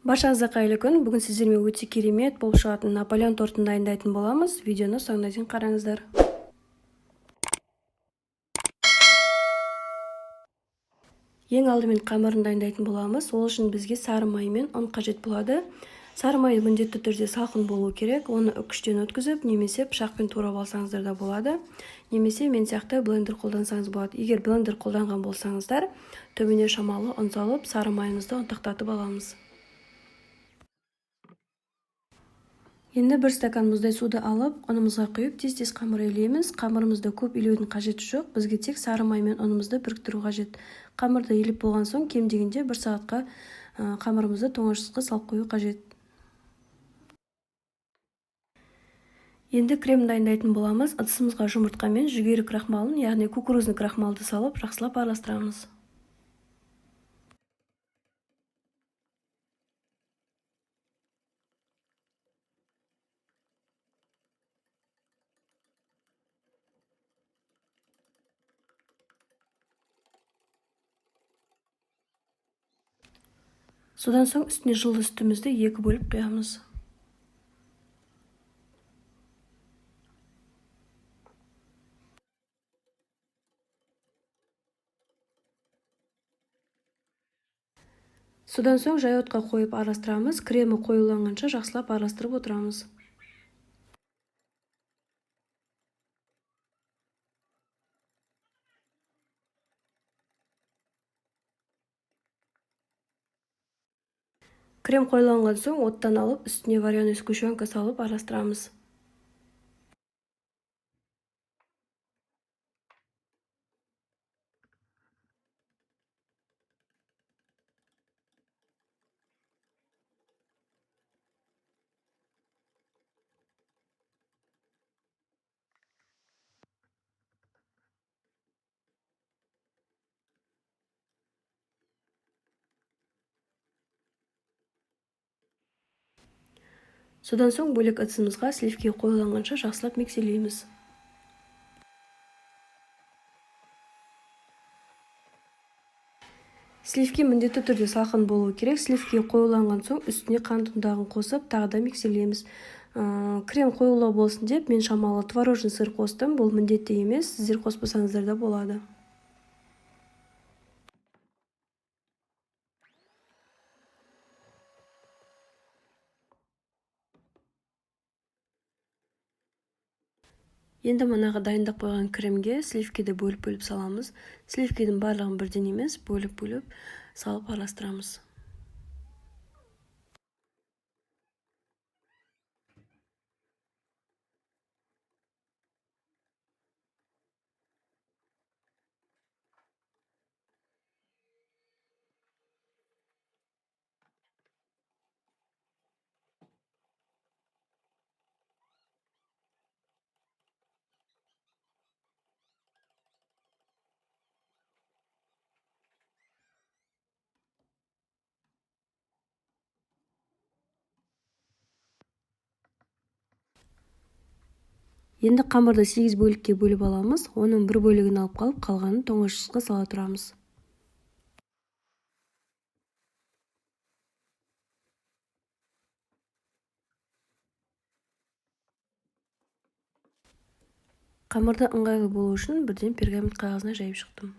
Баршаңызға қайырлы күн. Бүгін сіздермен өте керемет болып шығатын Наполеон тортын дайындайтын боламыз. Видеоны соңына дейін қараңыздар. Ең алдымен қамырын дайындайтын боламыз. Ол үшін бізге сары май мен ұн қажет болады. Сары май міндетті түрде салқын болу керек. Оны үкіштен өткізіп, немесе пышақпен турап алсаңыздар да болады. Немесе мен сияқты блендер қолдансаңыз болады. Егер блендер қолданған болсаңыздар, түбіне шамалы ұн салып, сары майымызды ұнтақтатып аламыз. Енді бір стакан мұздай суды алып, ұнымызға құйып, тез-тез қамыр илейміз. Қамырымызды көп илеудің қажеті жоқ. Бізге тек сары май мен ұнымызды біріктіру қажет. Қамырды илеп болған соң, кем дегенде бір сағатқа қамырымызды тоңазытқышқа салып қою қажет. Енді крем дайындайтын боламыз. Ыдысымызға жұмыртқа мен жүгері крахмалын, яғни кукурузный крахмалды салып, жақсылап араластырамыз. Содан соң үстіне жылы сүтімізді екі бөліп құямыз. Содан соң жай отқа қойып араластырамыз. Кремі қоюланғанша жақсылап араластырып отырамыз. Крем қоюланған соң оттан алып, үстіне вареный сгущенка салып араластырамыз. Содан соң бөлек ыдысымызға сливки қоюланғанша жақсылап микселейміз. Сливки міндетті түрде салқын болуы керек. Сливки қоюланған соң үстіне қант ұнтағын қосып, тағы да микселейміз. Крем қоюлау болсын деп мен шамалы творожный сыр қостым. Бұл міндетті емес, сіздер қоспасаңыздар да болады. Енді манағы дайындап қойған кремге сливкиді бөліп-бөліп саламыз. Сливкидің барлығын бірден емес, бөліп-бөліп салып араластырамыз. Енді қамырды 8 бөлікке бөліп аламыз. Оның бір бөлігін алып қалып, қалғанын тоңазытқышқа сала тұрамыз. Қамырды ыңғайлы болу үшін бірден пергамент қағазына жайып шықтым.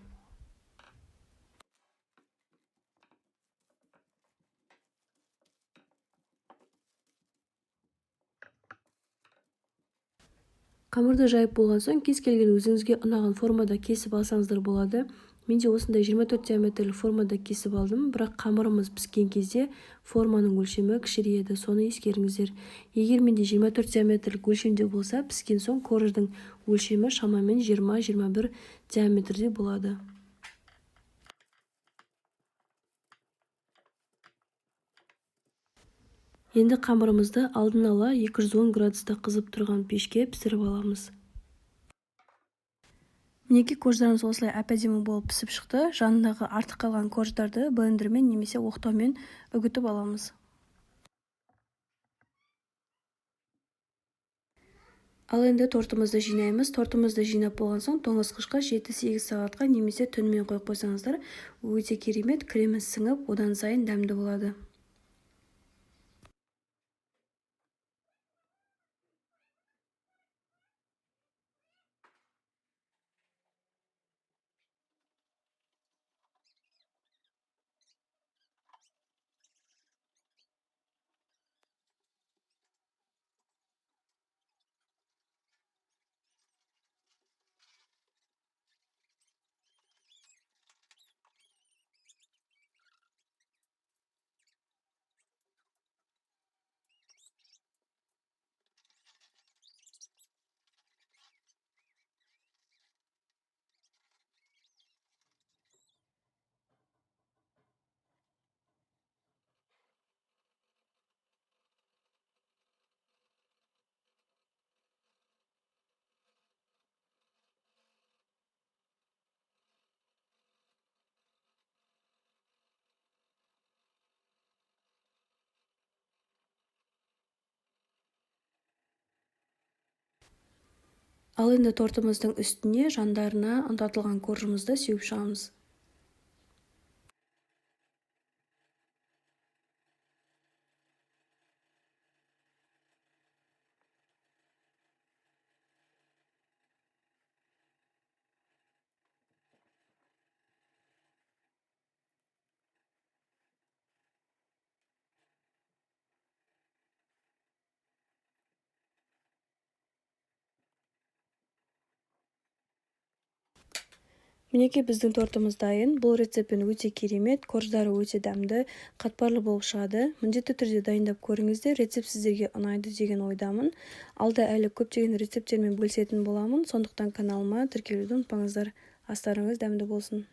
Қамырды жайып болған соң кез келген өзіңізге ұнаған формада кесіп алсаңыздар болады. Менде осындай 24 диаметрлі формада кесіп алдым, бірақ қамырымыз піскен кезде форманың өлшемі кішірейеді, соны ескеріңіздер. Егер менде 24 диаметрлік өлшемде болса, піскен соң корждың өлшемі шамамен 20-21 диаметрде болады. Енді қамырымызды алдын ала 210 градуста қызып тұрған пешке пісіріп аламыз. Мінекей корждарымыз осылай әп-әдемі болып пісіп шықты. Жанындағы артық қалған корждарды блендермен немесе оқтаумен үгітіп аламыз. Ал енді тортымызды жинаймыз. Тортымызды жинап болған соң тоңазытқышқа 7-8 сағатқа немесе түнімен қойып қойсаңыздар, өте керемет кремі сіңіп, одан сайын дәмді болады. Ал енді тортымыздың үстіне, жандарына ұнтақталған коржымызды сеуіп шығамыз. Мінекей, біздің тортымыз дайын. Бұл рецептпен өте керемет, корждары өте дәмді, қатпарлы болып шығады. Міндетті түрде дайындап көріңіздер. Рецепт сіздерге ұнайды деген ойдамын. Алда әлі көптеген рецепттермен бөлісетін боламын, сондықтан каналыма тіркелуді ұмытпаңыздар. Астарыңыз дәмді болсын!